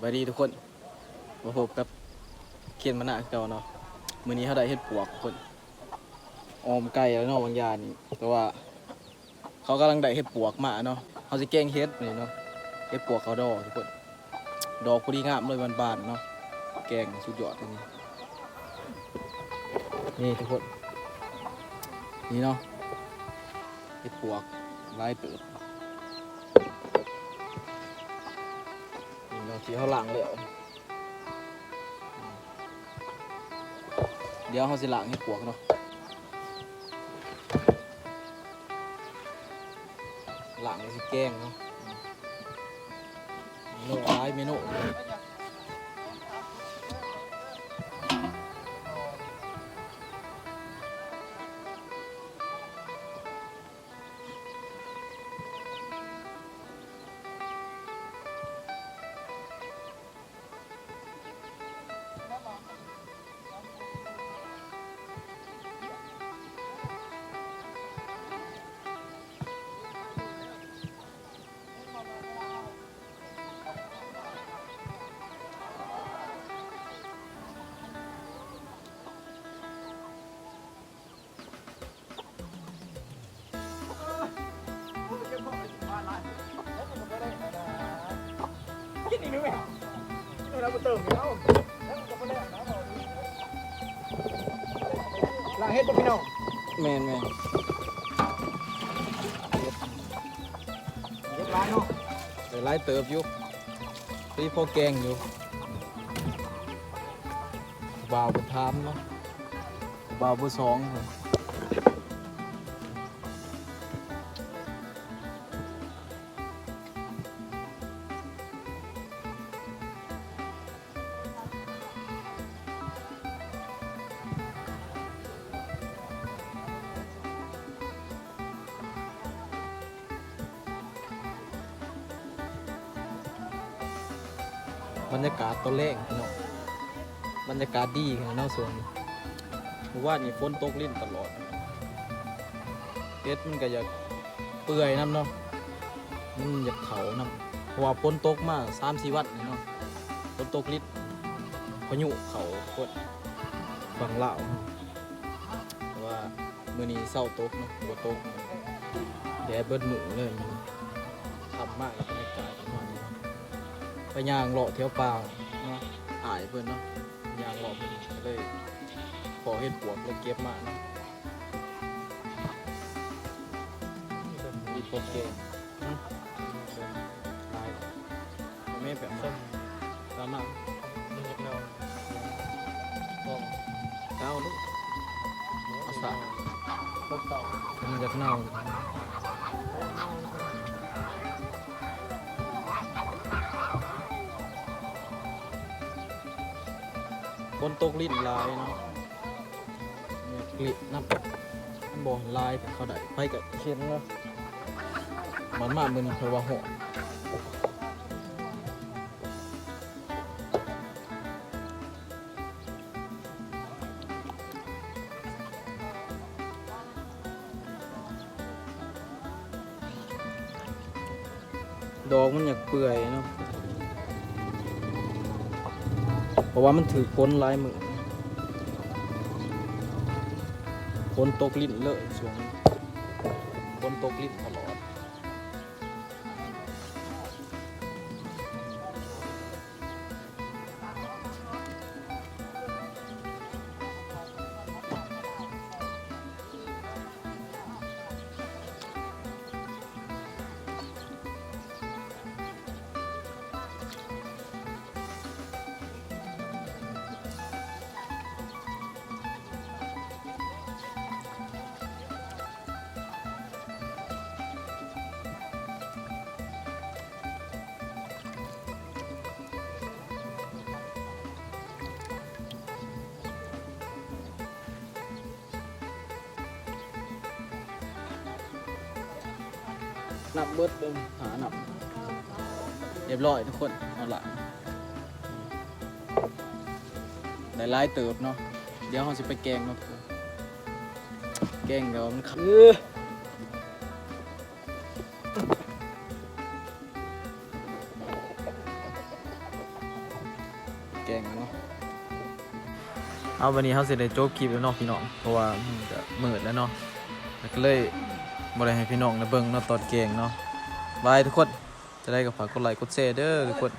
ສະບາຍດີທຸກຄົນ ມາພົບກັບເຄນມານະຄືເກົ່າເນາະ. ມື້ນີ້ເຮົາໄດ້ເຫັດປວກທຸກຄົນ ອ້ອມໄກແລ້ວເນາະບາງຢ່າງນີ້ ແຕ່ວ່າເຂົາກຳລັງໄດ້ເຫັດປວກມາເນາະ. ເຮົາຊິແກງເຫັດມື້ນີ້ເນາະ ເຫັດປວກເຂົາດອງທຸກຄົນ ດອກພໍດີງາມເລີຍ ບານໆເນາະ ແກງສຸດຍອດອັນນີ້. ນີ້ທຸກຄົນ ນີ້ເນາະ ເຫັດປວກຫຼາຍເຕີບ ນີ້ເນາະ ທີ່ເຮົາລ້າງແລ້ວ. ດຽວເຮົາຊິລ້າງເຫັດປວກເນາະ ລ້າງແລ້ວຊິແກງເນາະ ເມນູຫຼາຍເມນູ. ລ້າງເຫັດບໍ່ພີ່ນ້ອງ? ແມ່ນໆ ເຫັດ ເຫັດຫຼາຍເນາະ ໄດ້ຫຼາຍເຕີບຢູ່ ພໍດີພໍແກງຢູ່. ຜູ້ບ່າວເພິ່ນຖາມເນາະ ຜູ້ບ່າວເບີສອງ. ບັນຍາກາດຕອນແລງພີ່ນ້ອງ ບັນຍາກາດດີຂະໜາດເນາະຊ່ວງນີ້. ມື້ວານນີ້ຝົນຕົກລິນຕະຫຼອດ ເຫັດມັນກະຢາກເປື່ອຍນຳເນາະ ມັນຢາກເຖົ້ານຳ ເພາະວ່າຝົນຕົກມາສາມສີ່ວັນນີ້ເນາະ ຝົນຕົກລິນ ພາຍຸເຂົ້າໂພດຝັ່ງລາວ ແຕ່ວ່າ ມື້ນີ້ເຊົາຕົກເນາະ ບໍ່ຕົກ ແດດເບິດມື້ເລີຍ. ຄ່ຳມາກະບັນຍາກາດປະມານນີ້ເນາະ ໄປຍ່າງເລາະແຖວປ່າເນາະ ອ້າຍເພິ່ນເນາະ ຍ່າງເລາະເພິ່ນກະເລີຍພໍເຫັດປວກເລີຍເກັບມາເນາະ. ມີພໍແກງ ອືມ ຫຼາຍ ແມ່ນແບບ ເອີ ລາມາ ມັນຢາກເນົ່າ ເນົ່າເນາະ ເອົາສະ ມັນຢາກເນົ່າ. ຝົນຕົກລິນຫຼາຍເນາະ ຢາກລິນນຳ ມັນບໍ່ຫຼາຍ ແຕ່ເຂົາໄດ້ ໃຜກະເຫັນເນາະ ມັນມາມື້ນີ້ເພິ່ນວ່າຮ້ອນ. ດອກມັນຢາກເປື່ອຍເນາະ ເພາະວ່າມັນຖືກຝົນຫຼາຍມື້ ຝົນຕົກລິນເລີຍຊ່ວງນີ້ ຝົນຕົກລິນຕະຫຼອດ. ນັບເບິດເບິ່ງ ຫານັບ ຮຽບຮ້ອຍທຸກຄົນ ເອົາລະ ໄດ້ຫຼາຍເຕີບເນາະ ດຽວເຮົາຊິໄປແກງເນາະ ແກງແລ້ວມັນຄັກ ເອີ. ເ ແກງເນາະ. ເອົາ ບັດນີ້ເຮົາຊິໄດ້ຈົບຄລິບແລ້ວເນາະພີ່ນ້ອງ ເພາະວ່າມັນກະມືດແລ້ວເນາະ ແລ້ວກະເລີຍບໍ່ໄດ້ໃຫ້ພີ່ນ້ອງໄດ້ເບິ່ງເນາະຕອນແກງເນາະ. ບາຍທຸກຄົນ ຈັ່ງໃດກະຝາກກົດໄລກົດແຊເດີທຸກຄົນ.